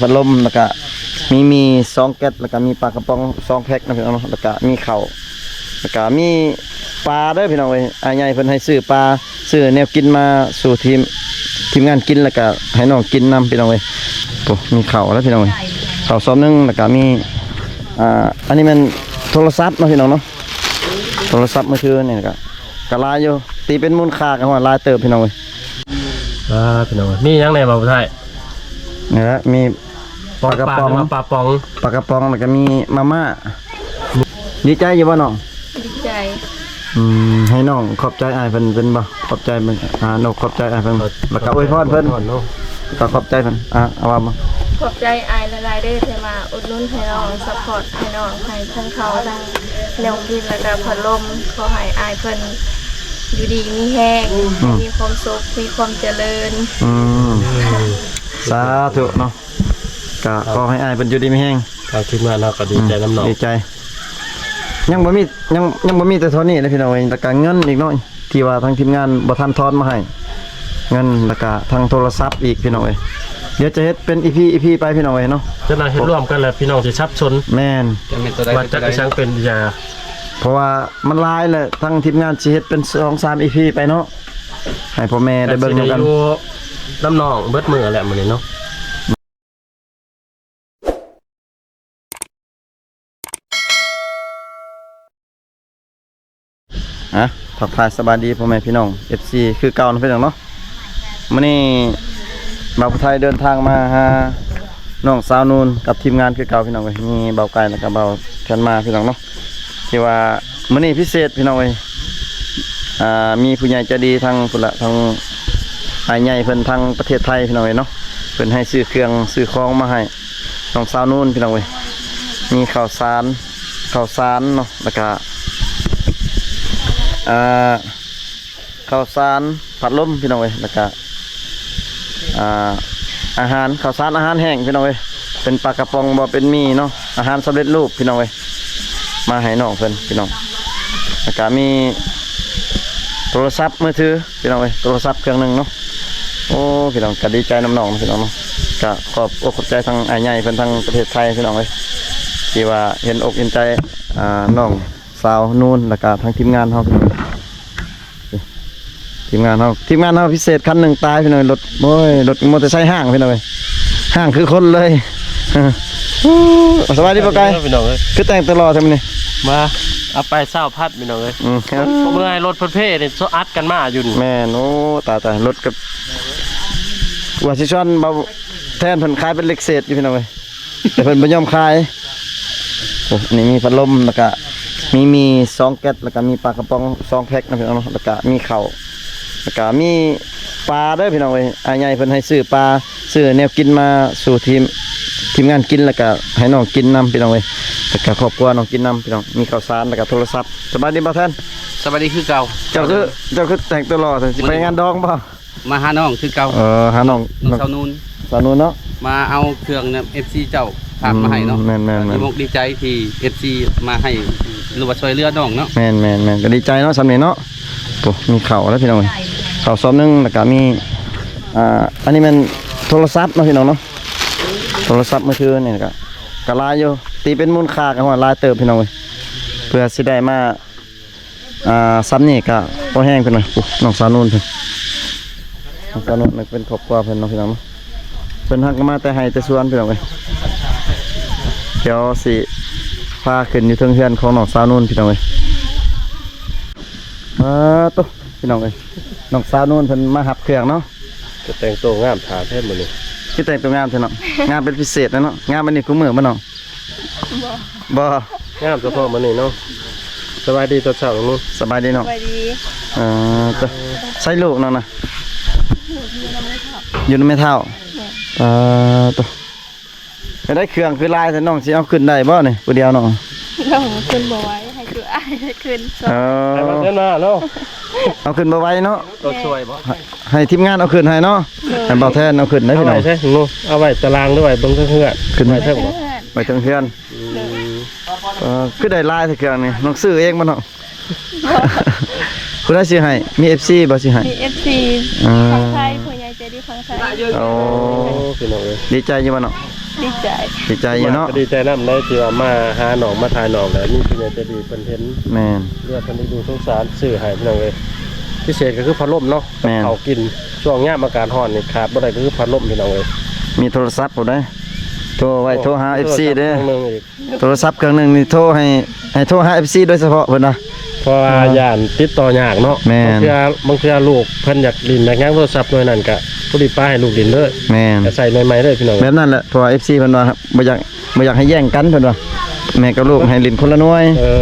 ພັດລົມ ແລ້ວກະມີໝີ່ສອງແກັດ ແລ້ວກະມີປາກະປ໋ອງສອງແພັກເນາະພີ່ນ້ອງເນາະ ແລ້ວກະມີເຂົ້າ ແລ້ວກະມີປາເດີພີ່ນ້ອງເອີຍ. ອ້າຍໃຫຍ່ເພິ່ນໃຫ້ຊື້ປາ ຊື້ແນວກິນມາສູ່ທີມ ທີມງານກິນ ແລ້ວກະໃຫ້ນ້ອງກິນນຳພີ່ນ້ອງເອີຍ. ໂອ້ ມີເຂົ້າແລ້ວພີ່ນ້ອງເອີຍ ເຂົ້າຊອມໜຶ່ງ ແລ້ວກະມີ ອ່າ ອັນນີ້ແມ່ນໂທລະສັບເນາະພີ່ນ້ອງເນາະ ໂທລະສັບມືຖືນີ້ກະ ກະຫຼາຍຢູ່ ຕີເປັນມູນຄ່າກະຮອດຫຼາຍເຕີບພີ່ນ້ອງເອີຍ. ອ່າ ພີ່ນ້ອງເອີຍ ມີຫຍັງແດ່ບ່າວຜູ້ໄທ? ນີ້ແຫຼະ ມີ ປາກະປ໋ອງ ປາກະປ໋ອງ ປາກະປ໋ອງ ແລ້ວກະມີມາມ່າ. ດີໃຈຢູ່ບໍ່ນ້ອງ? ດີໃຈ. ອືມ ໃຫ້ນ້ອງຂອບໃຈອ້າຍເພິ່ນເປັນບໍ່? ຂອບໃຈເພິ່ນ ອ່າ ນ້ອງຂອບໃຈອ້າຍເພິ່ນ ແລ້ວກະອວຍພອນເພິ່ນ ແລ້ວກະຂອບໃຈເພິ່ນ. ອ່າ ເອົາວ່າມາ ຂອບໃຈອ້າຍຫຼາຍໆເດີ ທີ່ມາອຸດໜູນໃຫ້ນ້ອງ ຊັບພອດໃຫ້ນ້ອງ ໃຫ້ທັງເຂົ້າທັງແນວກິນ ແລ້ວກະພັດລົມ. ຂໍໃຫ້ອ້າຍເພິ່ນຢູ່ດີມີແຮງ ອືມ ໃຫ້ມີຄວາມສຸກ ມີຄວາມຈະເລີນ. ອືມ ສາທຸເນາະ. ກະຂໍໃຫ້ອ້າຍເພິ່ນຢູ່ດີມີແຮງ. ທາງທີມງານເຮົາກະດີໃຈນຳນ້ອງ ອືມ ດີໃຈ. ຍັງບໍ່ມີ ຍັງ ຍັງບໍ່ມີແຕ່ເທົ່ານີ້ເດ້ພີ່ນ້ອງເອີຍ ແລ້ວກະເງິນອີກເນາະ ທີ່ວ່າທາງທີມງານບໍ່ທັນທອນມາໃຫ້ ເງິນ ແລ້ວກະທັງໂທລະສັບອີກພີ່ນ້ອງເອີຍ. ດຽວຈະເຮັດເປັນອີພີ ອີພີໄປພີ່ນ້ອງເອີຍເນາະ ຈະໄດ້ເຮັດລວມກັນແລ້ວພີ່ນ້ອງຊິສັບສົນ. ແມ່ນ ວ່າຈັກອີ່ຫຍັງເປັນອີ່ຫຍັງ ເພາະວ່າມັນຫຼາຍແຫຼະ ທາງທີມງານຊິເຮັດເປັນສອງສາມອີພີໄປເນາະ ໃຫ້ພໍ່ແມ່ໄດ້ເບິ່ງນຳກັນ. ກະຊິໄດ້ຢູ່ນຳນ້ອງເບິດມື້ແຫຼະມື້ນີ້ເນາະ. ອ່ະ ທັກທາຍສະບາຍດີພໍ່ແມ່ພີ່ນ້ອງ ເອັຟຊີ ຄືເກົ່າເນາະພີ່ນ້ອງເນາະ. ມື້ນີ້ບ່າວຜູ້ໄທເດີນທາງມາຫານ້ອງສາວນູນກັບທີມງານຄືເກົ່າພີ່ນ້ອງເອີຍ ມີບ່າວໄກ່ ແລ້ວກະບ່າວແທນມາພີ່ນ້ອງເນາະ. ທີ່ວ່າມື້ນີ້ພິເສດພີ່ນ້ອງເອີຍ ອ່າ ມີຜູ້ໃຫຍ່ໃຈດີທາງພຸ້ນລະ ທາງອ້າຍໃຫຍ່ເພິ່ນທາງປະເທດໄທພີ່ນ້ອງເອີຍເນາະ ເພິ່ນໃຫ້ຊື້ເຄື່ອງຊື້ຂອງມາໃຫ້ນ້ອງສາວນູນພີ່ນ້ອງເອີຍ. ມີເຂົ້າສານ ເຂົ້າສານເນາະ ແລ້ວກະ ອ່າ ເຂົ້າສານ ພັດລົມພີ່ນ້ອງເອີຍ ແລ້ວກະ ອ່າ ອາຫານ ເຂົ້າສານ ອາຫານແຫ້ງພີ່ນ້ອງເອີຍ ເປັນປາກະປ໋ອງບໍ່ ເປັນໝີ່ເນາະ ອາຫານສຳເລັດຮູບພີ່ນ້ອງເອີຍ ມາໃຫ້ນ້ອງເພິ່ນພີ່ນ້ອງ. ແລ້ວກະມີໂທລະສັບມືຖືພີ່ນ້ອງເອີຍ ໂທລະສັບເຄື່ອງໜຶ່ງເນາະ. ໂອ້ ພີ່ນ້ອງ ກະດີໃຈນຳນ້ອງພີ່ນ້ອງເນາະ ກະຂອບອົກຂອບໃຈທາງອ້າຍໃຫຍ່ເພິ່ນທາງປະເທດໄທພີ່ນ້ອງເອີຍ ທີ່ວ່າເຫັນອົກເຫັນໃຈ ອ່າ ນ້ອງ ສາວນູນ ແລ້ວກະທາງທີມງານເຮົາ ທີມງານເຮົາ ທີມງານເຮົາພິເສດຄັນໜຶ່ງຕາຍພີ່ນ້ອງ ລົດ ໂອ້ຍ ລົດມໍເຕີໄຊຫ້າງພີ່ນ້ອງເອີຍ ຫ້າງຄືຄົນເລີຍ. ສະບາຍດີບໍ່ໄກ່ ພີ່ນ້ອງເອີຍ ຄືແຕ່ງຕົວຫຼໍ່ແທ້ມື້ນີ້ ມາເອົາໄປຊາວພັນພີ່ນ້ອງເອີຍ. ອືມ ເມື່ອຍລົດເພິ່ນເພນີ້ ອັດກັນມາຢູ່ນີ້. ແມ່ນ ໂອ້ ຕາຍໆ ລົດກະວ່າຊິຊວນເບົາແທນເພິ່ນຂາຍເປັນເຫຼັກເສດຢູ່ພີ່ນ້ອງເອີຍ. ແຕ່ເພິ່ນບໍ່ຍອມຂາຍ. ໂອ້ ອັນນີ້ມີພັດລົມ ແລ້ວກະມີໝີ່ສອງແກັດ ແລ້ວກະມີປາກະປ໋ອງສອງແພັກນະພີ່ນ້ອງເນາະ ແລ້ວກະມີເຂົ້າ ແລ້ວກະມີປາເດີພີ່ນ້ອງເອີຍ. ອ້າຍໃຫຍ່ເພິ່ນໃຫ້ຊື້ປາ ຊື້ແນວກິນມາສູ່ທີມ ທີມງານກິນ ແລ້ວກະໃຫ້ນ້ອງກິນນຳພີ່ນ້ອງເອີຍ ແລ້ວກະຄອບຄົວນ້ອງກິນນຳພີ່ນ້ອງ. ມີເຂົ້າສານ ແລ້ວກະໂທລະສັບ. ສະບາຍດີບໍ່ແທນ? ສະບາຍດີຄືເກົ່າ. ເຈົ້າຄື ເຈົ້າຄືແຕ່ງຕົວຫຼໍ່ ຊິໄປງານດອງບໍ່? ມາຫານ້ອງຄືເກົ່າ. ເອີ ຫານ້ອງ ນ້ອງສາວນູນ ສາວນູນເນາະ ມາເອົາເຄື່ອງນຳເອັຟຊີເຈົ້າຝາກມາໃຫ້ເນາະ. ອືມ ແມ່ນໆໆ ດີອົກດີໃຈທີ່ເອັຟຊີມາໃຫ້ ຫຼືວ່າຊ່ວຍເຫຼືອນ້ອງເນາະ. ແມ່ນໆໆ ກະດີໃຈເນາະ ສ່ຳນີ້ເນາະ. ໂອ້ ມີເຂົ້າແລ້ວພີ່ນ້ອງເອີຍ ເຂົ້າຊອມໜຶ່ງ ແລ້ວກະມີ ອ່າ ອັນນີ້ແມ່ນໂທລະສັບເນາະພີ່ນ້ອງເນາະ ໂທລະສັບມືຖືນີ້ກະ ກະຫຼາຍຢູ່ ຕີເປັນມູນຄ່າກະຮອດຫຼາຍເຕີບພີ່ນ້ອງເອີຍ ເພື່ອຊິໄດ້ມາ ອ່າ ສ່ຳນີ້ກະພໍແຮງເພິ່ນວ່າ. ໂອ້ ນ້ອງສາວນູນເພິ່ນ ນ້ອງສາວນູນເປັນຄອບຄົວເພິ່ນເນາະພີ່ນ້ອງເນາະ. ເພິ່ນຫາກະມາແຕ່ໄຮ່ແຕ່ສວນພີ່ນ້ອງເອີຍ. ດຽວຊິພາຂຶ້ນຢູ່ເທິງເຮືອນຂອງນ້ອງສາວນູນພີ່ນ້ອງເອີຍ. ປາໂຕ ພີ່ນ້ອງເອີຍ ນ້ອງສາວນູນເພິ່ນມາຮັບເຄື່ອງເນາະ. ກະແຕ່ງໂຕງາມຖ້າແທ້ມື້ນີ້ ຄືແຕ່ງໂຕງາມແທ້ເນາະ. ງາມເປັນພິເສດເນາະ. ງາມປານນີ້ຄູ່ມື້ບໍ່ນ້ອງ? ບໍ່ ງາມສະເພາະມື້ນີ້ເນາະ. ສະບາຍດີຕອນເຊົ້ານ້ອງ. ສະບາຍດີນ້ອງ. ສະບາຍດີ. ເອີ ໃສລູກນ້ອງນະ? ຢູ່ນຳແມ່ເຖົ້າ. ເອີ ໂຕ ໄດ້ເຄື່ອງຄືຫຼາຍແທ້ ນ້ອງຊິເອົາຂຶ້ນໄດ້ບໍ່ນີ້ ຜູ້ດຽວນ້ອງ? ນ້ອງຂຶ້ນບໍ່ໄຫວ ໃຫ້ຄືອ້າຍຂຶ້ນ. ເອີ ເອົາຂຶ້ນບໍ່ໄຫວເນາະ. ໂຕຊ່ວຍບໍ່? ໃຫ້ທີມງານເອົາຂຶ້ນໃຫ້ເນາະ. ໂດຍ ໃຫ້ບ່າວແທນເອົາຂຶ້ນໄດ້ພີ່ນ້ອງ. ເອົາໄວ້ໃສນ້ອງ? ເອົາໄວ້ຕາລ່າງ ຫຼືໄວ້ເບິ່ງເທິງເຮືອນ? ຂຶ້ນໄວ້ເທິງບໍ່? ໄວ້ເທິງເຮືອນ. ໂດຍ ເອີ ຄືໄດ້ຫຼາຍແທ້ເຄື່ອງນີ້ ນ້ອງຊື້ເອງບໍ່ນ້ອງ? ບໍ່ ຜູ້ໃດຊື້ໃຫ້? ມີເອັຟຊີບໍ່ຊື້ໃຫ້? ມີເອັຟຊີ ອ່າ ຝັ່ງໄທ ຜູ້ໃຫຍ່ໃຈດີຝັ່ງໄທ. ໂອ້ ພີ່ນ້ອງເອີຍ ດີໃຈຢູ່ບໍ່ນ້ອງ? ດີໃຈ ດີໃຈຢູ່ເນາະ ກໍດີໃຈນຳເດ້ ທີ່ວ່າມາຫານ້ອງ ມາຖ່າຍນ້ອງ ແລ້ວມີຜູ້ໃຫຍ່ໃຈດີເພິ່ນເຫັນ ແມ່ນ ເຫຼືອເພິ່ນເອັນດູສົງສານ ຊື້ໃຫ້ພີ່ນ້ອງເອີຍ. ພິເສດກໍຄືພັດລົມເນາະ ແມ່ນ ກັບເຂົ້າກິນ ຊ່ວງຍາມອາກາດຮ້ອນນີ້ຂາດບໍ່ໄດ້ກໍຄືພັດລົມພີ່ນ້ອງເອີຍ. ມີໂທລະສັບພຸ້ນເດ້ ໂທໄວ້ໂທຫາເອັຟຊີເດ້ ໂທລະສັບເຄື່ອງໜຶ່ງນີ້ໂທໃຫ້ ໃຫ້ໂທຫາເອັຟຊີໂດຍສະເພາະເພິ່ນວ່າ ເພາະວ່າ ເອີ ຢ້ານຕິດຕໍ່ຍາກເນາະ ແມ່ນ ບາງເທື່ອ ບາງເທື່ອລູກເພິ່ນຢາກຫຼິ້ນຢາກຫຍັງ ໂທລະສັບໜ່ວຍນັ້ນກະພໍດີປ້າໃຫ້ລູກຫຼິ້ນເລີຍ ແມ່ນ ກະໃຊ້ໃໝ່ໆເລີຍພີ່ນ້ອງ ແບບນັ້ນແຫຼະ ເພາະວ່າເອັຟຊີເພິ່ນວ່າບໍ່ຢາກ ບໍ່ຢາກໃຫ້ແຍ່ງກັນເພິ່ນວ່າ ແມ່ກັບລູກໃຫ້ຫຼິ້ນຄົນລະໜ່ວຍ ເອີ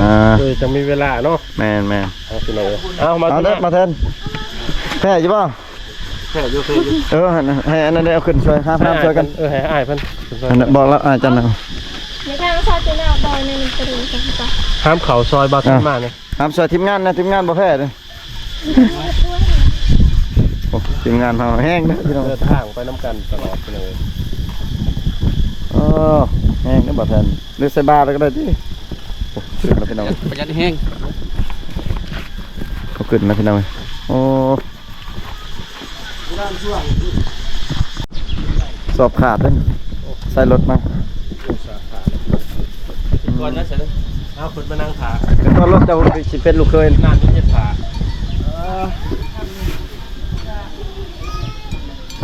ອ່າ ເອີ ຈັ່ງມີເວລາເນາະ ແມ່ນໆ ເອົາພີ່ນ້ອງເອີຍ ເອົາມາ ເອົາເດີ ມາແທນ ແພ້ຢູ່ບໍ່? ແທ້ຢູ່ ແທ້ຢູ່ ເອີ ໃຫ້ອັນນັ້ນໄດ້ເອົາຂຶ້ນຊ່ວຍ ຫາມຊ່ວຍກັນ ເອີ ໃຫ້ອ້າຍເພິ່ນ ອັນນັ້ນບອກລະ ອ້າຍຈັນນະ ຫາມເຂົ້າຊ່ອຍບ່າວເທັນມານີ້ ຫາມຊ່ວຍທີມງານນະ ທີມງານບໍ່ແພ້ເດ້ ໂອ້ ທີມງານເຮົາແຮງເດີພີ່ນ້ອງ ເດີນທາງໄປນຳກັນຕະຫຼອດພີ່ນ້ອງເອີຍ ໂອ້ ແຮງເດີບ່າວແທັນ ຫຼືໃສ່ບ່າແລ້ວກໍໄດ້ຕິ ໂອ້ ຂຶ້ນແລ້ວພີ່ນ້ອງ ປະຢັດແຮງ ກໍຂຶ້ນແລ້ວພີ່ນ້ອງເອີຍ ໂອ້ ສອບຂາດເດ້ ໃສ່ລົດມາ ໂອ້ ສອບຂາດແລ້ວ ຂຶ້ນກ່ອນນະ ເອົາຂຶ້ນມານັ່ງຖ້າ ຂຶ້ນກ່ອນ ລົດເຈົ້າຊິເປັນລູກເຂີຍ ນ້ຳມີເຈັດຝາ ເອີ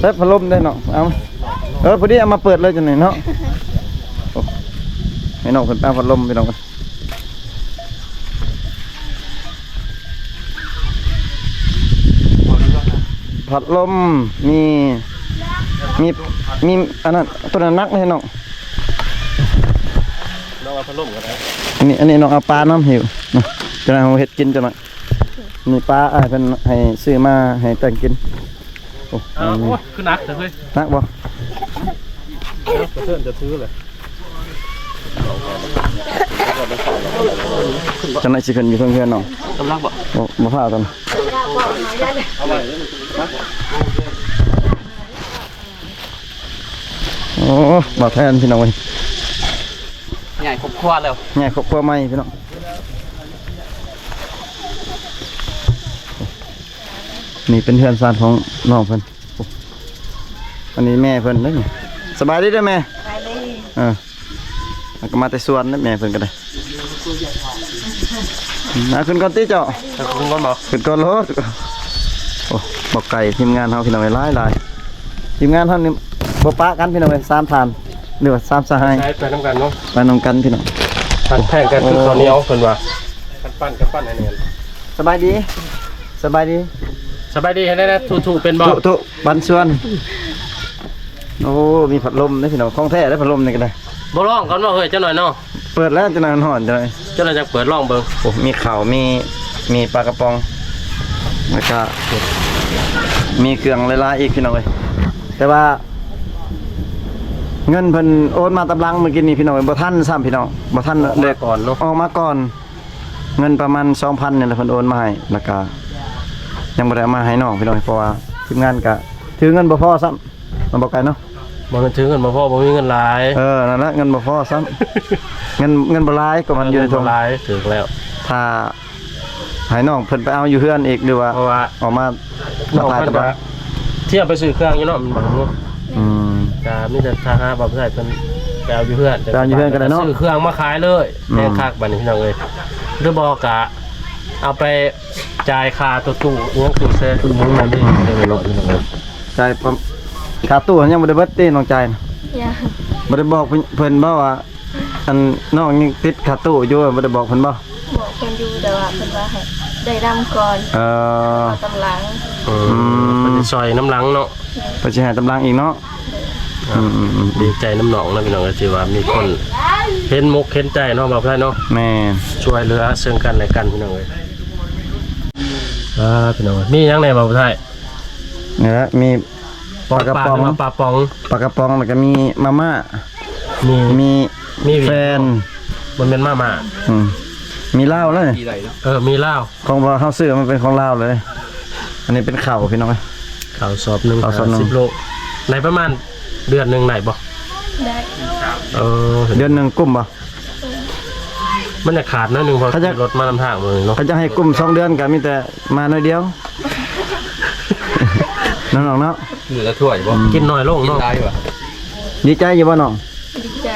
ໃສ່ພັດລົມເດ້ເນາະ ເອົາ ເອີ ພໍດີເອົາມາເປີດເລີຍຈັ່ງນີ້ເນາະ ໂອ້ ໃຫ້ນ້ອງເພິ່ນໄປເອົາພັດລົມພີ່ນ້ອງ ພັດລົມ ມີ ມີ ມີອັນນັ້ນ ຕົວນັ້ນໜັກເດ້ນ້ອງ ນ້ອງເອົາພັດລົມກໍໄດ້ ອັນນີ້ ອັນນີ້ນ້ອງເອົາປານຳຫິ້ວ ຈັ່ງໃດເຮົາເຮັດກິນຈັ່ງໃດ ມີປາອ້າຍເພິ່ນໃຫ້ຊື້ມາໃຫ້ແຕ່ງກິນ ໂອ້ ເອົາ ໂອ້ຍ ຄືໜັກແທ້ເຮີ້ຍ ໜັກບໍ່? ເອົາ ກະເຊີນຈະຖືເລີຍ ຈັ່ງໃດຊິຂຶ້ນຢູ່ເທິງເຮືອນນ້ອງ ກຳລັງບໍ່? ບໍ່ ບໍ່ພາກັນ ໂອ້ ບ່າວແທນພີ່ນ້ອງເອີຍ ໃຫຍ່ຄອບຄົວແລ້ວ ໃຫຍ່ຄອບຄົວໃໝ່ພີ່ນ້ອງ ນີ້ເປັນເຮືອນຊານຂອງນ້ອງເພິ່ນ ໂອ້ ອັນນີ້ແມ່ເພິ່ນເດ້ນີ້ ສະບາຍດີເດີແມ່ ສະບາຍດີ ເອີ ແລ້ວກໍມາແຕ່ສວນເດ້ແມ່ເພິ່ນກໍໄດ້ ອືມ ຂຶ້ນກ່ອນຕິເຈົ້າ ຂຶ້ນກ່ອນບໍ່? ຂຶ້ນກ່ອນໂລດ ໂອ້ ບໍ່ໄກທີມງານເຮົາພີ່ນ້ອງເອີຍ ຫຼາຍໆ ທີມງານເຮົານີ້ບໍ່ປະກັນພີ່ນ້ອງເອີຍ ສາມທ່ານ ຫຼືວ່າສາມສະຫາຍ ໄປນຳກັນເນາະ ໄປນຳກັນພີ່ນ້ອງ ພັນແພງກັນຄືເຂົ້າໜຽວເພິ່ນວ່າ ຄັນປັ້ນກໍປັ້ນໃຫ້ແໜ້ນ ສະບາຍດີ ສະບາຍດີ ສະບາຍດີ ເຮັດແນວໃດ ທຸໆ ເປັນບໍ່? ທຸໆ ປັນຊວນ ໂອ້ ມີພັດລົມເດ້ພີ່ນ້ອງ ຂອງແທ້ເດ້ພັດລົມນີ້ກໍໄດ້ ບໍ່ລອງກ່ອນບໍ່ເຮີ້ຍ ຈັກໜ້ອຍເນາະ ເປີດແລ້ວຈັກໜ້ອຍ ມັນຮ້ອນຈັກໜ້ອຍ ຈັກໜ້ອຍຈັ່ງເປີດລອງເບິ່ງ ໂອ້ ມີເຂົ້າ ມີ ມີປາກະປ໋ອງ ແລ້ວກະມີເຄື່ອງຫຼາຍໆອີກພີ່ນ້ອງເອີຍ ແຕ່ວ່າເງິນເພິ່ນໂອນມາຕາມຫຼັງມື້ກີ້ນີ້ພີ່ນ້ອງເອີຍ ບໍ່ທັນຊ້ຳພີ່ນ້ອງ ບໍ່ທັນ ອອກມາກ່ອນເນາະ ອອກມາກ່ອນ ເງິນປະມານສອງພັນນີ້ແຫຼະ ເພິ່ນໂອນມາໃຫ້ ແລ້ວກະຍັງບໍ່ໄດ້ເອົາມາໃຫ້ນ້ອງພີ່ນ້ອງ ເພາະວ່າທີມງານກະຖືເງິນບໍ່ພໍຊ້ຳ ມັນບໍ່ໄກເນາະ ບໍ່ແມ່ນຖືເງິນບໍ່ພໍ ບໍ່ມີເງິນຫຼາຍ ເອີ ນັ້ນແຫຼະ ເງິນບໍ່ພໍຊ້ຳ ເງິນ ເງິນບໍ່ຫຼາຍ ກໍມັນຢູ່ໃນຖົງ ເງິນບໍ່ຫຼາຍ ຖືກແລ້ວ ຖ້າໃຫ້ນ້ອງເພິ່ນໄປເອົາຢູ່ເຮືອນອີກ ຫຼືວ່າ ເພາະວ່າ ອອກມາ ມາຖ່າຍຕະບາ ທຽມໄປຊື້ເຄື່ອງຢູ່ເນາະ ມັນບໍ່ຮູ້ ອືມ ກະມີແຕ່ຖ້າຫາບໍ່ໄດ້ເພິ່ນໄປເອົາຢູ່ເຮືອນ ໄປເອົາຢູ່ເຮືອນກໍໄດ້ເນາະ ຊື້ເຄື່ອງມາຂາຍເລີຍ ອືມ ແຮງຄັກບາດນີ້ພີ່ນ້ອງເອີຍ ຫຼືບໍ່ກະເອົາໄປຈ່າຍຄ່າໂຕຕູ້ ອີຫຍັງຕູ້ແຊ່ຕູ້ຫຍັງນັ້ນເດ້ ຈັ່ງໜ້ອຍພີ່ນ້ອງເອີຍ ຈ່າຍປະ ຄ່າຕູ້ຫັ້ນຍັງບໍ່ໄດ້ເບິດຕິ ນ້ອງຈ່າຍນະ ຍັງ ບໍ່ໄດ້ບອກເພິ່ນ ເພິ່ນບໍ່ວ່າ ອັນ ນ້ອງຍັງຕິດຄ່າຕູ້ຢູ່ ບໍ່ໄດ້ບອກເພິ່ນບໍ່? ບອກເພິ່ນຢູ່ ແຕ່ວ່າເພິ່ນວ່າໃຫ້ໄດ້ດຳກ່ອນ ເອີ ເອົາຕາມຫຼັງ ອືມ ເພິ່ນຊິຊ່ອຍນຳຫຼັງເນາະ ເພິ່ນຊິໃຫ້ຕາມຫຼັງອີກເນາະ ອືມໆໆ ດີໃຈນຳນ້ອງນະພີ່ນ້ອງ ທີ່ວ່າມີຄົນເຫັນອົກເຫັນໃຈເນາະ ບ່າວໄພເນາະ ແມ່ນ ຊ່ວຍເຫຼືອເຊິ່ງກັນແລະກັນພີ່ນ້ອງເອີຍ ອ່າ ພີ່ນ້ອງເອີຍ ມີຫຍັງແດ່ບ່າວໄພ? ນີ້ແຫຼະ ມີ ປອງປາ ປາກະປ໋ອງ ຫຼືວ່າປາປ໋ອງ ປາກະປ໋ອງ ແລ້ວກໍມີມາມ່າ ມີ ມີ ມີຫວີ ແຟນ ບໍ່ແມ່ນມາມ່າ ອືມ ມີລາວເລີຍ ເອີ ມີລາວ ຂອງເຮົາຊື້ມັນເປັນຂອງລາວເລີຍ ອັນນີ້ເປັນເຂົ້າພີ່ນ້ອງ ເຂົ້າສອບໜຶ່ງ ເຂົ້າສອບໜຶ່ງ ຫ້າສິບໂລ ໄດ້ປະມານເດືອນໜຶ່ງໄດ້ບໍ່? ໄດ້ ເອີ ເດືອນໜຶ່ງກຸ້ມບໍ່? ມັນຈະຂາດໜ້ອຍໜຶ່ງ ເພາະ ເຂົາຈະ ຂີ່ລົດມານຳທາງເບິ່ງເນາະ ເຂົາຈະໃຫ້ກຸ້ມສອງເດືອນກໍມີແຕ່ມາໜ້ອຍດຽວ ນ້ອງໆເນາະ ກິນແລ້ວຖ້ວຍບໍ່? ອືມ ກິນໜ້ອຍລົງເນາະ ກິນຫຼາຍວ່າ ດີໃຈຢູ່ບໍ່ນ້ອງ? ດີໃຈ.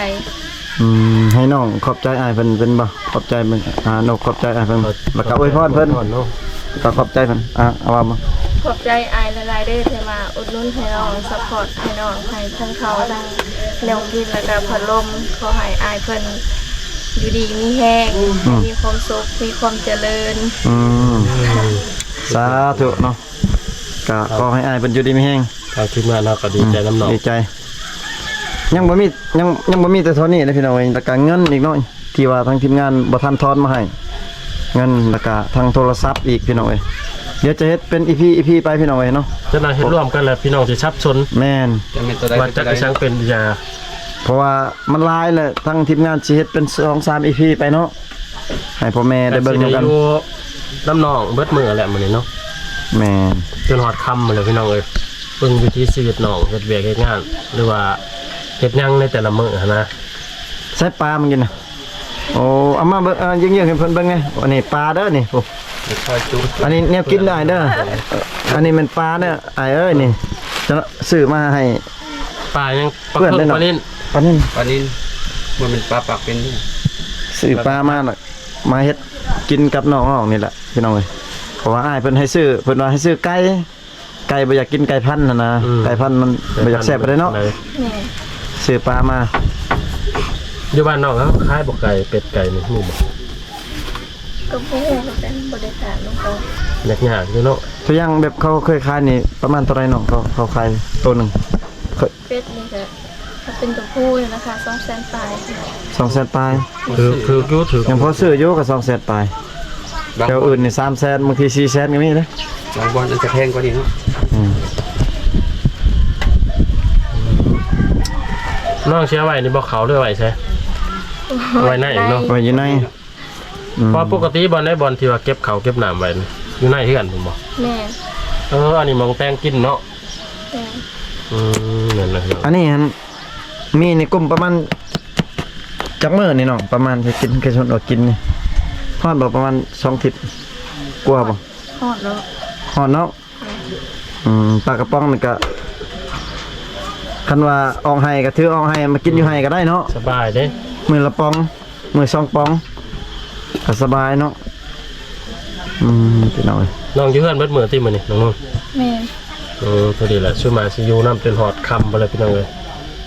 ອືມ ໃຫ້ນ້ອງຂອບໃຈອ້າຍເພິ່ນເປັນບໍ່? ຂອບໃຈເພິ່ນ ອ່າ ນົກຂອບໃຈອ້າຍເພິ່ນ ແລ້ວກໍອວຍພອນເພິ່ນ ອວຍພອນເນາະ ກໍຂອບໃຈເພິ່ນ. ອ່າ ເອົາເວົ້າມາ. ຂອບໃຈອ້າຍຫຼາຍໆເດີ ທີ່ມາອຸດໜູນໃຫ້ນ້ອງ ຊັບພອດໃຫ້ນ້ອງ ໃຫ້ທັງເຂົ້າ ທັງແນວກິນ ແລ້ວກໍພັດລົມ. ຂໍໃຫ້ອ້າຍເພິ່ນຢູ່ດີມີແຮງ ອືມ ໃຫ້ມີຄວາມສຸກ ມີຄວາມຈະເລີນ. ອືມ ສາທຸເນາະ. ກໍຂໍໃຫ້ອ້າຍເພິ່ນຢູ່ດີມີແຮງ. ທາງທີມງານເຮົາກໍດີໃຈນຳນ້ອງ ອືມ ດີໃຈ. ຍັງບໍ່ມີ ຍັງ ຍັງບໍ່ມີແຕ່ເທົ່ານີ້ເດ້ພີ່ນ້ອງເອີຍ ແລ້ວກໍເງິນອີກເນາະ ທີ່ວ່າທາງທີມງານບໍ່ທັນທອນມາໃຫ້ ເງິນ ແລ້ວກໍທັງໂທລະສັບອີກພີ່ນ້ອງເອີຍ. ດຽວຈະເຮັດເປັນອີພີ ອີພີໄປພີ່ນ້ອງເອີຍເນາະ ຈະໄດ້ເຮັດລວມກັນແລ້ວພີ່ນ້ອງຊິສັບສົນ. ແມ່ນ ຈະເປັນໂຕໃດ ວ່າຈັກອີ່ຫຍັງເປັນອີ່ຫຍັງ ເພາະວ່າມັນຫຼາຍແລ້ວ ທາງທີມງານຊິເຮັດເປັນສອງສາມອີພີໄປເນາະ. ໃຫ້ພໍ່ແມ່ໄດ້ເບິ່ງນຳກັນ ກໍຊິໄດ້ຢູ່ນຳນ້ອງເບິດມື້ແຫຼະມື້ນີ້ເນາະ. ແມ່ນ ຈົນຮອດຄ່ຳພຸ້ນແຫຼະພີ່ນ້ອງເອີຍ ເບິ່ງວິຖີຊີວິດນ້ອງເຮັດວຽກເຮັດງານ ຫຼືວ່າເຮັດຫຍັງໃນແຕ່ລະມື້ຫັ້ນນະ. ໃສ່ປາມັນກິນນະ. ໂອ້ ເອົາມາເບິ່ງ ເອີ ເຢີງໆໃຫ້ເພິ່ນເບິ່ງແດ່. ອັນນີ້ປາເດີນີ້ ໂອ້ ອັນນີ້ແນວກິນອ້າຍເດີ ອັນນີ້ແມ່ນປາເດີອ້າຍເອີຍ ນີ້ ຈະຊື້ມາໃຫ້ ປາຫຍັງ? ປາເພິກ ປານິນ ປານິນ ປານິນ ບໍ່ແມ່ນປາປາກເປັນ. ຊື້ປາມາ ມາເຮັດກິນກັບນ້ອງໆນີ້ແຫຼະພີ່ນ້ອງເອີຍ ເພາະວ່າອ້າຍເພິ່ນໃຫ້ຊື້ ເພິ່ນວ່າໃຫ້ຊື້ໄກ່ ໄກ່ບໍ່ຢາກກິນໄກ່ພັນຫັ້ນນະ. ອືມ ໄກ່ພັນມັນບໍ່ຢາກແຊບປານໃດເນາະ. ແມ່ນ ຊື້ປາມາ. ຢູ່ບ້ານນ້ອງເຮົາຂາຍບໍ່ໄກ່ ເປັດໄກ່ນີ້ມີບໍ່? ກໍບໍ່ຮູ້ຄືກັນ ບໍ່ໄດ້ຖາມນຳເຂົາ. ຍາກໆຢູ່ເນາະ. ຕົວຢ່າງແບບເຂົາເຄີຍຂາຍນີ້ປະມານເທົ່າໃດນ້ອງ? ເຂົາ ເຂົາຂາຍໂຕໜຶ່ງ ເປັດນີ້ກໍ ຖ້າເປັນຕົວຜູ້ນີ້ລາຄາສອງແສນປາຍ. ສອງແສນປາຍ ຖືກ ຖືກຢູ່ ຖືກ ຍັງພໍຊື້ຢູ່ ກໍສອງແສນປາຍ. ບາງ ແຖວອື່ນນີ້ສາມແສນ ບາງທີສີ່ແສນກໍມີເດ້. ບາງບ່ອນອາດຈະແພງກວ່ານີ້ເນາະ. ອືມ ນ້ອງເສຍໄວ້ນີ້ບໍ່ ເຂົ້າ ຫຼືໄວ້ໃສ? ໄວ້ໃນເນາະ ໄວ້ຢູ່ໃນ. ອືມ ເພາະປົກກະຕິບ່ອນໃດ ບ່ອນທີ່ວ່າເກັບເຂົ້າເກັບນ້ຳໄວ້ນີ້ ຢູ່ໃນເຮືອນພຸ້ນບໍ່? ແມ່ນ. ເອີ ອັນນີ້ໝ່ອງແຕ່ງກິນເນາະ. ແມ່ນ. ອືມ ແມ່ນແລ້ວ. ອັນນີ້ຫັ້ນ ມີໃນກຸ່ມປະມານຈັກມື້ນີ້ນ້ອງ? ປະມານຊິກິນ ຄືສົມມຸດວ່າກິນນີ້ ຮອດບໍ່? ປະມານສອງທິດກວ່າບໍ່? ຮອດແລ້ວ. ຮອດເນາະ. ອືມ ປາກະປ໋ອງນີ້ກະ ຄັນວ່າອອກໄຮ່ກະຖືອອກໄຮ່ ມາກິນຢູ່ໄຮ່ກະໄດ້ເນາະ. ສະບາຍເດ້ ມື້ລະປ໋ອງ ມື້ສອງປ໋ອງ ກະສະບາຍເນາະ. ອືມ ພີ່ນ້ອງເອີຍ ນ້ອງຢູ່ເຮືອນເບິດມື້ຕິມື້ນີ້ນ້ອງນຸ່ນ? ແມ່ນ. ເອີ ພໍດີແຫຼະ ຊຸມມາຊິຢູ່ນຳຈົນຮອດຄ່ຳພຸ້ນແຫຼະພີ່ນ້ອງເອີຍ.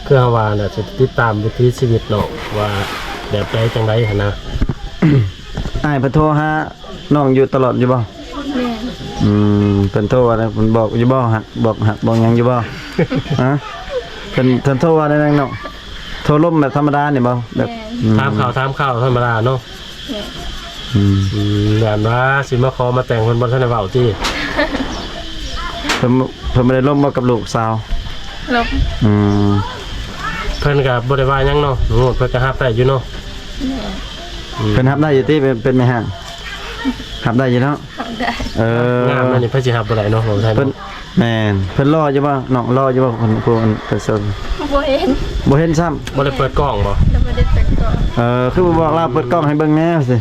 ຄືເຮົາວ່າແຫຼະ ຊິຕິດຕາມວິຖີຊີວິດເນາະ ວ່າແບບໃດຈັ່ງໃດຫັ້ນນະ. ອ້າຍເພິ່ນໂທຫາ ນ້ອງຢູ່ຕະຫຼອດຢູ່ບໍ່? ແມ່ນ. ອືມ ເພິ່ນໂທວ່າໃດ? ເພິ່ນບອກຢູ່ບໍ່? ຮັກ ບອກຮັກບອກຫຍັງຢູ່ບໍ່? ຮະ? ເພິ່ນ ເພິ່ນໂທວ່າໃດນະນ້ອງ? ໂທລົມແບບທຳມະດານີ້ບໍ່? ແບບ ແມ່ນ. ອືມ ຖາມຂ່າວ ຖາມຂ່າວທຳມະດາເນາະ. ແມ່ນ. ອືມ ອືມ ຢ້ານວ່າຊິມາຂໍມາແຕ່ງ ເພິ່ນບໍ່ທັນໄດ້ເວົ້າຕິ? ເພິ່ນ ເພິ່ນບໍ່ໄດ້ລົມບໍ່ກັບລູກສາວ? ລົມ. ອືມ ເພິ່ນກະບໍ່ໄດ້ວ່າຫຍັງເນາະ ໂອ້ ເພິ່ນກະຮັບໄດ້ຢູ່ເນາະ. ແມ່ນ. ອືມ ເພິ່ນຮັບໄດ້ຢູ່ຕິ ເປັນ ເປັນແມ່ຮ້າງ? ຮັບໄດ້ຢູ່ເນາະ. ຮັບໄດ້. ເອີ ງາມແນວນີ້ໃຜຊິຮັບບໍ່ໄດ້ເນາະ ເວົ້າໄທເນາະ. ເພິ່ນ ແມ່ນ ເພິ່ນຫຼໍ່ຢູ່ບໍ່ນ້ອງ? ຫຼໍ່ຢູ່ບໍ່ ຜູ້ ຜູ້ອັນເພິ່ນໂສດ? ບໍ່ເຫັນ. ບໍ່ເຫັນຊ້ຳ. ບໍ່ໄດ້ເປີດກ້ອງບໍ່? ຍັງບໍ່ໄດ້ເປີດກ້ອງ. ເອີ ຄືບໍ່ບອກລາວເປີດກ້ອງໃຫ້ເບິ່ງແດ່ຊິ.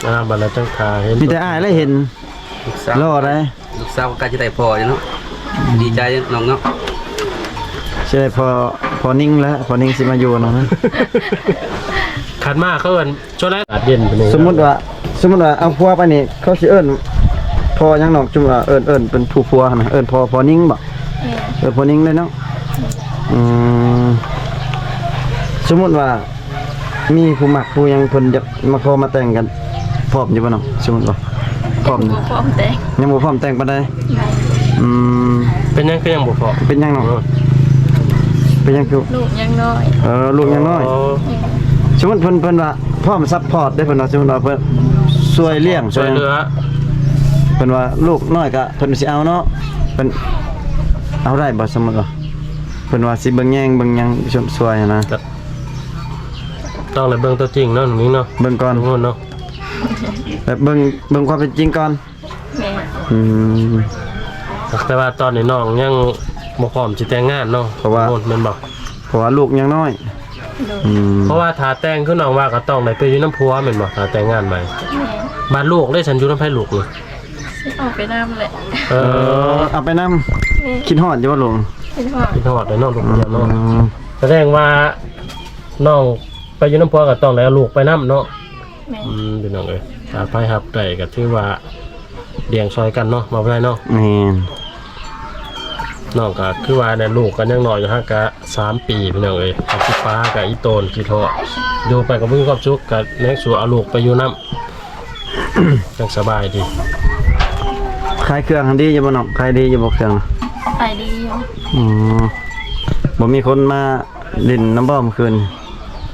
ອ່າ ບັດນັ້ນຈັ່ງຖ້າເຫັນ ມີແຕ່ອ້າຍແຫຼະເຫັນ. ລູກສາວ ຫຼໍ່ໃດ໋. ລູກສາວກໍໃກ້ຈະໄດ້ພໍ່ຢູ່ເນາະ. ອືມ ດີໃຈນ້ອງເນາະ. ຊິໄດ້ພໍ່ ພໍ່ນິງແຫຼະ ພໍ່ນິງຊິມາຢູ່ນຳ. ຄັນມາເຂົາເອີ້ນ ສ່ວນຫຼາຍອາກາດເຢັນປານນີ້. ສົມມຸດວ່າ ສົມມຸດວ່າເອົາຜົວໄປນີ້ ເຂົາຊິເອີ້ນພໍ່ຫຍັງນ້ອງ? ຈຸມວ່າເອີ້ນ ເອີ້ນເປັນຜູ້ຜົວຫັ້ນນະ ເອີ້ນພໍ່ ພໍ່ນິງບໍ່? ແມ່ນ. ເອີ້ນພໍ່ນິງເລີຍເນາະ. ອືມ ສົມມຸດວ່າ ມີຜູ້ມັກຜູ້ຫຍັງ ເພິ່ນຢາກມາຂໍມາແຕ່ງກັນ ພ້ອມຢູ່ບໍ່ນ້ອງ? ສົມມຸດວ່າພ້ອມ. ບໍ່ພ້ອມແຕ່ງ. ຍັງບໍ່ພ້ອມແຕ່ງປານໃດ. ແມ່ນ. ອືມ ເປັນຫຍັງຄືຍັງບໍ່ພ້ອມ? ເປັນຫຍັງນ້ອງ? ເອີ ເປັນຫຍັງຄື ລູກຍັງນ້ອຍ. ເອີ ລູກຍັງນ້ອຍ. ໂອ້ ສົມມຸດເພິ່ນ ເພິ່ນວ່າພ້ອມຊັບພອດເດ້ ເພິ່ນວ່າ ສົມມຸດວ່າເພິ່ນຊ່ວຍລ້ຽງ ຊ່ວຍເຫຼືອ ເພິ່ນວ່າລູກນ້ອຍກະເພິ່ນຊິເອົາເນາະ. ເພິ່ນເອົາໄດ້ບໍ່? ສົມມຸດວ່າເພິ່ນວ່າຊິເບິ່ງແຍງເບິ່ງຫຍັງຊ່ວຍຫັ້ນນະ. ຕ້ອງໄດ້ເບິ່ງຕົວຈິງເນາະ ນ້ອງນິງເນາະ. ເບິ່ງກ່ອນເນາະ ແບບເບິ່ງ ເບິ່ງຄວາມເປັນຈິງກ່ອນ. ແມ່ນ. ອືມ ແຕ່ວ່າຕອນນີ້ນ້ອງຍັງບໍ່ພ້ອມຊິແຕ່ງງານເນາະ ເພາະວ່າ ໂດນ ແມ່ນບໍ່? ເພາະວ່າລູກຍັງນ້ອຍ. ໂດຍ. ອືມ ເພາະວ່າຖ້າແຕ່ງຄືນ້ອງວ່າກໍຕ້ອງໄດ້ໄປຢູ່ນຳຜົວແມ່ນບໍ່ ຖ້າແຕ່ງງານໃໝ່? ແມ່ນ. ບາດລູກເດ້ ຊັ້ນຢູ່ນຳໃຜລູກນີ້? ເອົາໄປນຳແຫຼະ. ເອີ ເອີ ເອົາໄປນຳ. ແມ່ນ. ຄິດຮອດຢູ່ບໍ່ລູກ? ຄິດຮອດ ຄິດຮອດແລ້ວເນາະ ລູກປະດຽວເນາະ. ອືມ ສະແດງວ່ານ້ອງໄປຢູ່ນຳຜົວກໍຕ້ອງໄດ້ເອົາລູກໄປນຳເນາະ. ແມ່ນ ອືມ ພີ່ນ້ອງເອີຍ ຖ້າໃຜຮັບໄດ້ກໍຖືວ່າລ້ຽງຊ່ອຍກັນເນາະ ບໍ່ເປັນໄປເນາະ. ແມ່ນ ນ້ອງກໍຄືວ່າແຫຼະ ລູກກໍຍັງນ້ອຍຢູ່ ຫາກະສາມປີ ພີ່ນ້ອງເອີຍ ກໍຊິປາກໍອີ່ໂຕນ ຄິດຮອດ ຢູ່ໄປກໍບໍ່ມີຄວາມສຸກ ກໍຍັງສູ່ເອົາລູກໄປຢູ່ນຳ ຈັ່ງສະບາຍດີ. ຂາຍເຄື່ອງຫັ້ນດີຢູ່ບໍ່ນ້ອງ? ຂາຍດີຢູ່ບໍ່ເຄື່ອງ? ຂາຍດີຢູ່. ອືມ ບໍ່ມີຄົນມາຫຼິ້ນນຳບໍ່ມື້ຄືນ?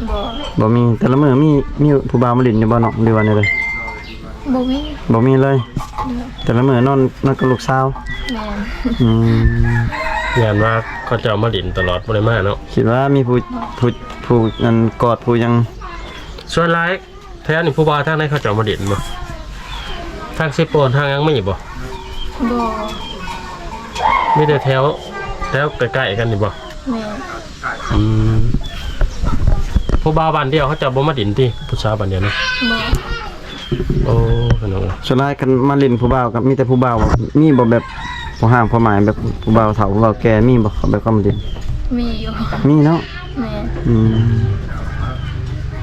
ບໍ່ ບໍ່ມີ. ແຕ່ລະມື້ມີ ມີຜູ້ບ່າວມາຫຼິ້ນຢູ່ບໍ່ນ້ອງ ຫຼືວ່າແນວໃດ? ບໍ່ມີ ບໍ່ມີເລີຍ. ແຕ່ລະມື້ນອນ ນອນກັບລູກສາວ. ແມ່ນ ອືມ ຢ້ານວ່າເຂົາເຈົ້າມາຫຼິ້ນຕະຫຼອດ ບໍ່ໄດ້ມາເນາະ. ຄິດວ່າມີຜູ້ ຜູ້ ຜູ້ອັນກອດຜູ້ຫຍັງ. ສ່ວນຫຼາຍ ແຖວນີ້ຜູ້ບ່າວທາງໃດເຂົາເຈົ້າມາຫຼິ້ນບໍ່? ທາງເຊໂປນທາງຫຍັງມີບໍ່? ບໍ່ ມີແຕ່ແຖວ ແຖວໃກ້ໆກັນນີ້ບໍ່? ແມ່ນ ອືມ ຜູ້ບ່າວບ້ານດຽວເຂົາເຈົ້າບໍ່ມາຫຼິ້ນຕິ? ຜູ້ສາວບ້ານດຽວນະ? ບໍ່ ໂອ້ ພີ່ນ້ອງເອີຍ ສ່ວນຫຼາຍຄັນມາຫຼິ້ນຜູ້ບ່າວກໍມີແຕ່ຜູ້ບ່າວ. ມີບໍ່ແບບພໍ່ຮ້າງພໍ່ໝ້າຍ ແບບຜູ້ບ່າວເຖົ້າຜູ້ບ່າວແກ່ ມີບໍ່ ເຂົາແບບເຂົາມາຫຼິ້ນ? ມີຢູ່ ມີເນາະ. ແມ່ນ ອືມ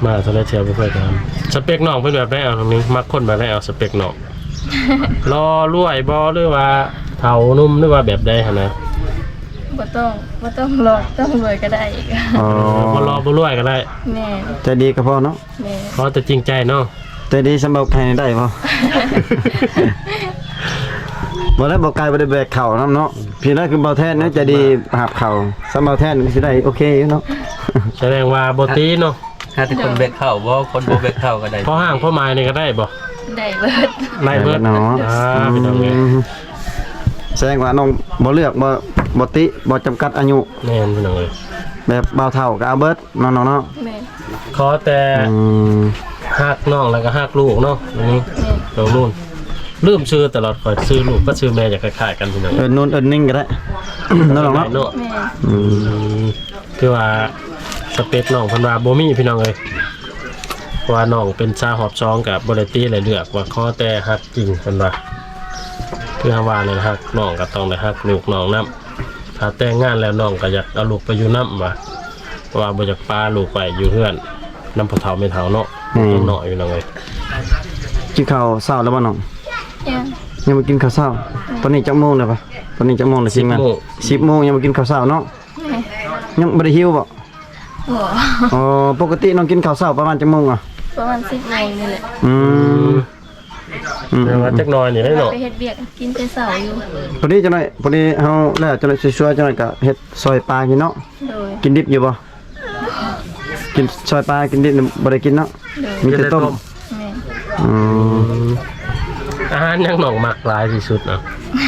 ມາເທົ່າໃດເທື່ອບໍ່ເຄີຍຖາມ. ສະເປັກນ້ອງເປັນແບບໃດ? ເອົາ ນ້ອງນິງມັກຄົນແບບໃດ? ເອົາ ສະເປັກນ້ອງ ຫຼໍ່ລວຍບໍ່ ຫຼືວ່າເຖົ້າໜຸ່ມ ຫຼືວ່າແບບໃດຫັ້ນນະ? ບໍ່ຕ້ອງ ບໍ່ຕ້ອງຫຼໍ່ ຕ້ອງລວຍກໍໄດ້. ອໍ ບໍ່ຫຼໍ່ບໍ່ລວຍກໍໄດ້. ແມ່ນ ໃຈດີກໍພໍເນາະ. ແມ່ນ ຂໍແຕ່ຈິງໃຈເນາະ. ໃຈດີສ່ຳເບົາໄກ່ໄດ້ບໍ່? ບໍ່ແລ້ວ ເບົາໄກ່ບໍ່ໄດ້ແບກເຂົ້ານຳເນາະ. ພີ່ນ້ອງ ຄືເບົາແທນນະ ໃຈດີຫາບເຂົ້າ. ສ່ຳເບົາແທນກໍຊິໄດ້ໂອເຄຢູ່ເນາະ. ສະແດງວ່າບໍ່ຕິເນາະ. ຫາແຕ່ຄົນແບກເຂົ້າບໍ່? ຄົນບໍ່ແບກເຂົ້າກໍໄດ້. ພໍຮ້າງພໍໝ້າຍນີ້ກໍໄດ້ບໍ່? ໄດ້ເບິດ ໄດ້ເບິດເນາະ. ອ່າ ອືມ ພີ່ນ້ອງເອີຍ ສະແດງວ່ານ້ອງບໍ່ເລືອກ ບໍ່ ບໍ່ຕິ ບໍ່ຈຳກັດອາຍຸ. ແມ່ນ ພີ່ນ້ອງເອີຍ ແບບບ່າວເຖົ້າກໍເອົາເບິດເນາະ ນ້ອງເນາະ. ແມ່ນ ຂໍແຕ່ ອືມ ຮັກນ້ອງແລ້ວກໍຮັກລູກເນາະ. ອັນນີ້ ແມ່ນ ນ້ອງນູນ ລືມຊື່ຕະຫຼອດ. ຂ້ອຍຊື່ລູກກັບຊື່ແມ່ຈະຄ້າຍໆກັນ ພີ່ນ້ອງ. ເອີ້ນນູນເອີ້ນນິງກໍໄດ້ ເນາະ ນ້ອງເນາະ. ແມ່ນ ອືມ ອືມ ຄືວ່າສະເປັກນ້ອງເພິ່ນວ່າບໍ່ມີ ພີ່ນ້ອງເອີຍ ເພາະວ່ານ້ອງເປັນສາວຮອບສອງ ກໍບໍ່ໄດ້ຕິ ແລະ ເລືອກວ່າຂໍແຕ່ຮັກຈິງ ເພິ່ນວ່າ. ຄືເຮົາວ່ານັ້ນ ຮັກນ້ອງກໍຕ້ອງໄດ້ຮັກລູກນ້ອງນຳ. ຖ້າແຕ່ງງານແລ້ວ ນ້ອງກໍຢາກເອົາລູກໄປຢູ່ນຳວ່າ ເພາະວ່າບໍ່ຢາກປາລູກໄວ້ຢູ່ເຮືອນນຳພໍ່ເຖົ້າແມ່ເຖົ້າເນາະ. ອືມ ຍັງນ້ອຍ ພີ່ນ້ອງເອີຍ. ກິນເຂົ້າເຊົ້າແລ້ວບໍ່ນ້ອງ? ຍັງ ຍັງບໍ່ກິນເຂົ້າເຊົ້າ. ອືມ ຕອນນີ້ຈັກໂມງແລ້ວປະ? ຕອນນີ້ຈັກໂມງແລ້ວ? ສິບໂມງ ສິບໂມງ ຍັງບໍ່ກິນເຂົ້າເຊົ້າເນາະ. ແມ່ນ ຍັງບໍ່ໄດ້ຫິວບໍ່? ບໍ່ ອໍ ປົກກະຕິນ້ອງກິນເຂົ້າເຊົ້າປະມານຈັກໂມງອະ? ປະມານສິບໂມງນີ້ແຫຼະ. ອືມ ອືມ ແຕ່ວ່າຈັກໜ້ອຍນີ້ແຫຼະເນາະ ໄປເຮັດວຽກກິນແຕ່ເຊົ້າຢູ່. ພໍດີຈັກໜ້ອຍ ພໍດີເຮົາແລ້ວ ຈັກໜ້ອຍຊ່ວຍໆ ຈັກໜ້ອຍກໍເຮັດຊອຍປາກິນເນາະ. ໂດຍ ກິນດິບຢູ່ບໍ່? ກິນຊອຍປາ ກິນດິບບໍ່ໄດ້ກິນເນາະ. ໂດຍ ມີແຕ່ຕົ້ມ. ແມ່ນ ອືມ ອາຫານຫຍັງນ້ອງມັກຫຼາຍທີ່ສຸດເນາະ?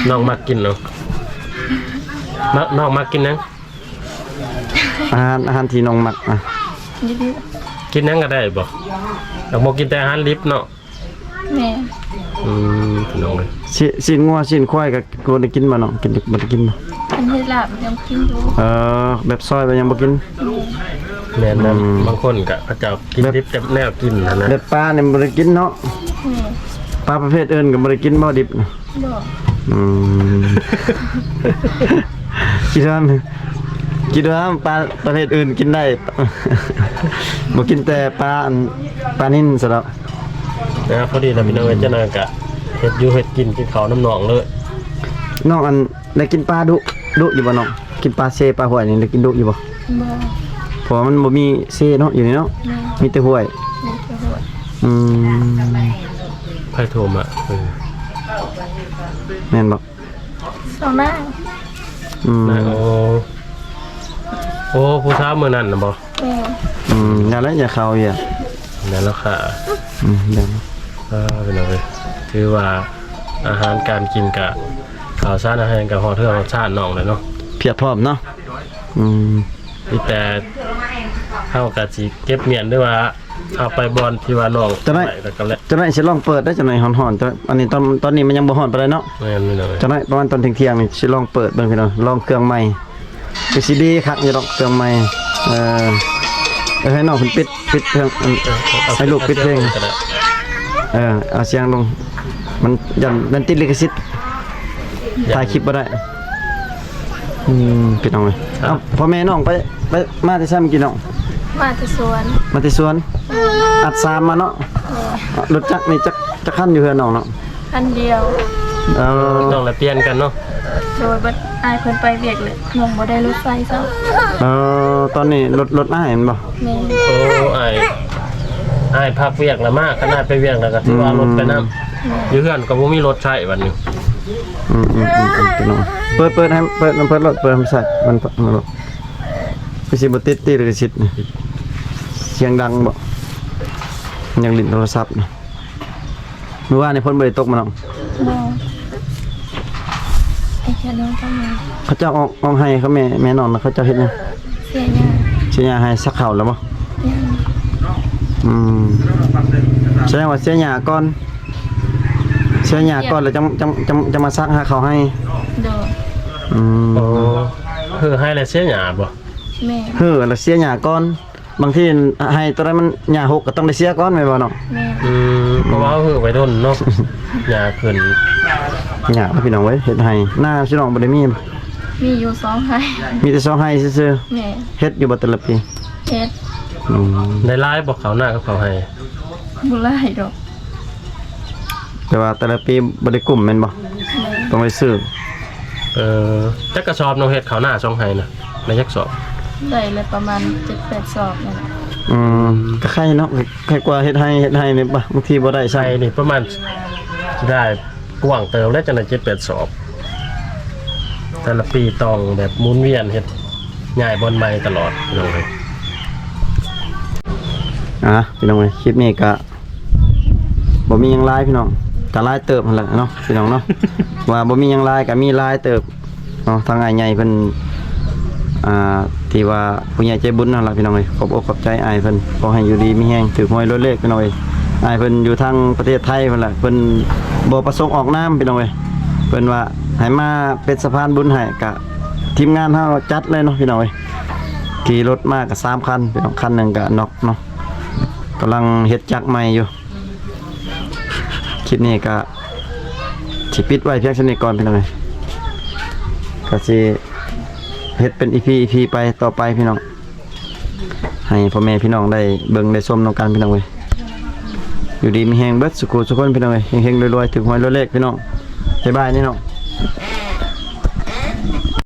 ນ້ອງມັກກິນເນາະ. ນ້ອງມັກກິນຫຍັງ? ອາຫານ ອາຫານທີ່ນ້ອງມັກອະ? ກິນຫຍັງກໍໄດ້ບໍ່? ແຕ່ບໍ່ກິນແຕ່ອາຫານດິບເນາະ. ແມ່ນ ອືມ ພີ່ນ້ອງເອີຍ ຊີ້ນງົວຊີ້ນຄວາຍກໍບໍ່ໄດ້ກິນບໍ່ນ້ອງ? ກິນ ບໍ່ໄດ້ກິນບໍ່? ອັນເຮັດລາບຍັງກິນຢູ່. ເອີ ແບບຊອຍແບບຫຍັງບໍ່ກິນ? ແມ່ນ ແມ່ນ ອືມ ບາງຄົນກໍເຂົາເຈົ້າກິນດິບແບບແນວກິນຫັ້ນນະ. ແບບປານີ້ບໍ່ໄດ້ກິນເນາະ. ແມ່ນ ປາປະເພດອື່ນກໍບໍ່ໄດ້ກິນບໍ່ດິບ? ບໍ່ ອືມ ຄິດວ່າ ຄິດວ່າປາປະເພດອື່ນກິນໄດ້ ບໍ່ກິນແຕ່ປາ ອັນ ປານິນຊະດອກ. ເອີ ພໍດີລະພີ່ນ້ອງເອີຍ ຈັກໜ້ອຍກະເຮັດຢູ່ເຮັດກິນ ກິນເຂົ້ານຳນ້ອງເລີຍ. ນ້ອງ ອັນ ໄດ້ກິນປາດຸ ດຸຢູ່ບໍ່ນ້ອງ? ກິນປາເຊປາຫ້ວຍນີ້ໄດ້ກິນດຸຢູ່ບໍ່? ບໍ່ ເພາະວ່າມັນບໍ່ມີເຊເນາະ ຢູ່ນີ້ເນາະ. ແມ່ນ ມີແຕ່ຫ້ວຍ ມີແຕ່ຫ້ວຍ. ອືມ ໃຜໂທມາ? ເອີ ແມ່ນບໍ່? ສາວນາງ. ອືມ ໂອ້ ໂອ້ ຜູ້ສາວມື້ນັ້ນນະບໍ່? ແມ່ນ ອືມ ຢ່າແລ້ວ ຢ່າເຂົ້າອີກ ຢ່າແລ້ວຄ່ະ. ອືມ ຢ່າ ເອີ ພີ່ນ້ອງເອີຍ ຖືວ່າອາຫານການກິນກະ ເຂົ້າສານອາຫານກະຮອດເຮືອນຮອດຊານນ້ອງແລ້ວເນາະ ພຽບພ້ອມເນາະ. ອືມ ມີແຕ່ເຮົາກະຊິເກັບມ້ຽນ ຫຼືວ່າ ເອົາໄປບ່ອນທີ່ວ່ານ້ອງ ຈັກໜ້ອຍ ໄວ້ແລ້ວກໍແລ້ວ. ຈັກໜ້ອຍຊິລອງເປີດໄດ້ ຈັກໜ້ອຍຮ້ອນໆ ຈັກ ອັນນີ້ຕອນ ຕອນນີ້ມັນຍັງບໍ່ຮ້ອນປານໃດເນາະ. ແມ່ນ ພີ່ນ້ອງເອີຍ ຈັກໜ້ອຍປະມານຕອນທ່ຽງໆນີ້ຊິລອງເປີດເບິ່ງ ພີ່ນ້ອງ ລອງເຄື່ອງໃໝ່ ຄືຊິດີຄັກຢູ່ດອກເຄື່ອງໃໝ່. ເອີ ເອີ ໃຫ້ນ້ອງເພິ່ນປິດ ປິດເຄື່ອງ ເອີ ໃຫ້ລູກປິດເພງ ເອີ ເອົາສຽງລົງ ມັນຢ້ານ ມັນຕິດລິຂະສິດ ຢ້ານ ຖ່າຍຄລິບບໍ່ໄດ້. ອືມ ພີ່ນ້ອງເອີຍ ເອົ້າ ພໍ່ແມ່ນ້ອງໄປ ໄປ ມາແຕ່ໃສມື້ກີ້ນ້ອງ? ມາແຕ່ສວນ ມາແຕ່ສວນ ອັດສາມມາເນາະ. ແມ່ນ ລົດຈັກນີ້ຈັກ ຈັກຄັນຢູ່ເຮືອນນ້ອງເນາະ? ຄັນດຽວ. ເອີ ຕ້ອງລະປ່ຽນກັນເນາະ. ໂດຍ ບັດອ້າຍເພິ່ນໄປວຽກແລ້ວ ນ້ອງບໍ່ໄດ້ລົດໃຊ້ຊ້ຳ. ເອີ ຕອນນີ້ລົດ ລົດອ້າຍແມ່ນບໍ່? ແມ່ນ. ໂອ້ ອ້າຍ ອ້າຍພັກວຽກແລ້ວມາ ຄັນອ້າຍໄປວຽກແລ້ວກໍຖືວ່າລົດໄປນຳ. ແມ່ນ ຢູ່ເຮືອນກໍບໍ່ມີລົດໃຊ້ບັດນີ້. ອືມໆໆ ເປີດ ເປີດໃຫ້ ເປີດ ເປີດລົດ ເປີດໃຫ້ມັນໃຊ້ ມັນ ມັນ ຄືຊິບໍ່ຕິດຕິລິຂະສິດນີ້ ສຽງດັງບໍ່? ຍັງຫຼິ້ນໂທລະສັບນະ. ມື້ວານນີ້ຝົນບໍ່ໄດ້ຕົກບໍ່ນ້ອງ? ບໍ່ ໄອ້ແຄ່ນ້ອງກໍມາ ເຂົາເຈົ້າອອກ ອອກໄຮ່ເຂົາ ແມ່ ແມ່ນ້ອງນະ ເຂົາເຈົ້າເຮັດຫຍັງ? ເສຍຫຍ້າ ເສຍຫຍ້າໄຮ່ ສັກເຂົ້າແລ້ວບໍ່? ຍັງ. ອືມ ສະແດງວ່າເສຍຫຍ້າກ່ອນ ເສຍຫຍ້າກ່ອນແລ້ວຈັ່ງ ຈັ່ງ ຈັ່ງ ຈັ່ງມາສັກຫາເຂົ້າໄຮ່. ໂດຍ. ອືມ ໂອ້ ເຮີໄຮ່ແລ້ວເສຍຫຍ້າບໍ່? ແມ່ນ ເຮີແລ້ວເສຍຫຍ້າກ່ອນ. ບາງທີໄຮ່ໂຕໃດມັນຫຍ້າຮົກກໍຕ້ອງໄດ້ເສຍກ່ອນແມ່ນບໍ່ນ້ອງ? ແມ່ນ. ອືມ ເພາະວ່າເຮົາເຮີໄວ້ດົນເນາະ ຫຍ້າຂຶ້ນ. ຍາກເນາະພີ່ນ້ອງເອີຍ ເຮັດໄຮ່ນາພີ່ນ້ອງບໍ່ໄດ້ມີ? ມີຢູ່ສອງໄຮ່ ມີແຕ່ສອງໄຮ່ຊື່ໆ. ແມ່ນ. ເຮັດຢູ່ບໍ່ແຕ່ລະປີ? ເຮັດ. ອືມ ໄດ້ຫຼາຍບໍ່ເຂົ້ານາກັບເຂົ້າໄຮ່? ບໍ່ຫຼາຍດອກ. ແຕ່ວ່າແຕ່ລະປີບໍ່ໄດ້ກຸ້ມແມ່ນບໍ່? ແມ່ນ. ຕ້ອງໄດ້ຊື້. ເອີ ຈັກກະສອບນ້ອງເຮັດເຂົ້ານາສອງໄຮ່ນະ ໄດ້ຈັກສອບ? ໄດ້ລະປະມານເຈັດແປດສອບນັ້ນ. ອືມ ກໍໄຄເນາະ ໄຄກວ່າເຮັດໄຮ່ ເຮັດໄຮ່ນີ້ບາງທີບໍ່ໄດ້ຊ້ຳ. ໄຮ່ນີ້ປະມານໄດ້ກວ້າງເຕີບແລ້ວ ຈັ່ງໄດ້ເຈັດແປດສອບ. ແຕ່ລະປີຕ້ອງແບບໝູນວຽນເຮັດ ຍ້າຍບ່ອນໃໝ່ຕະຫຼອດພີ່ນ້ອງເອີຍ. ອ່າ ພີ່ນ້ອງເອີຍ ຄລິບນີ້ກະ ບໍ່ມີຫຍັງຫຼາຍພີ່ນ້ອງ ກະຫຼາຍເຕີບຫັ້ນແຫຼະເນາະພີ່ນ້ອງເນາະ ວ່າບໍ່ມີຫຍັງຫຼາຍກະມີຫຼາຍເຕີບເນາະ. ທາງອ້າຍໃຫຍ່ເພິ່ນ ອ່າ ທີ່ວ່າຜູ້ໃຫຍ່ໃຈບຸນນັ້ນລະພີ່ນ້ອງເອີຍ ຂອບອົກຂອບໃຈອ້າຍເພິ່ນ ຂໍໃຫ້ຢູ່ດີມີແຮງ ຖືກຫວຍລວຍເລກພີ່ນ້ອງເອີຍ. ອ້າຍເພິ່ນຢູ່ທາງປະເທດໄທພຸ້ນລະ ເພິ່ນບໍ່ປະສົງອອກນາມພີ່ນ້ອງເອີຍ ເພິ່ນວ່າໃຫ້ມາເປັນສະພານບຸນໃຫ້ ກະທີມງານເຮົາຈັດເລີຍເນາະພີ່ນ້ອງເອີຍ. ຂີ່ລົດມາກະສາມຄັນພີ່ນ້ອງ ຄັນໜຶ່ງກະນັອກເນາະ ກຳລັງເຮັດຈັກໃໝ່ຢູ່. ຄລິບນີ້ກະຊິປິດໄວ້ພຽງສ່ຳນີ້ກ່ອນພີ່ນ້ອງເອີຍ ກະຊິເຮັດເປັນອີພີ ອີພີ ໄປຕໍ່ໄປພີ່ນ້ອງ ໃຫ້ພໍ່ແມ່ພີ່ນ້ອງໄດ້ເບິ່ງໄດ້ຊົມນຳກັນພີ່ນ້ອງເອີຍ. ຢູ່ດີມີແຮງເບິດສູ່ຄູ່ສູ່ຄົນພີ່ນ້ອງເອີຍ ເຮັງໆ ລວຍໆ ຖືກຫວຍລວຍເລກພີ່ນ້ອງ. ບາຍບາຍພີ່ນ້ອງ.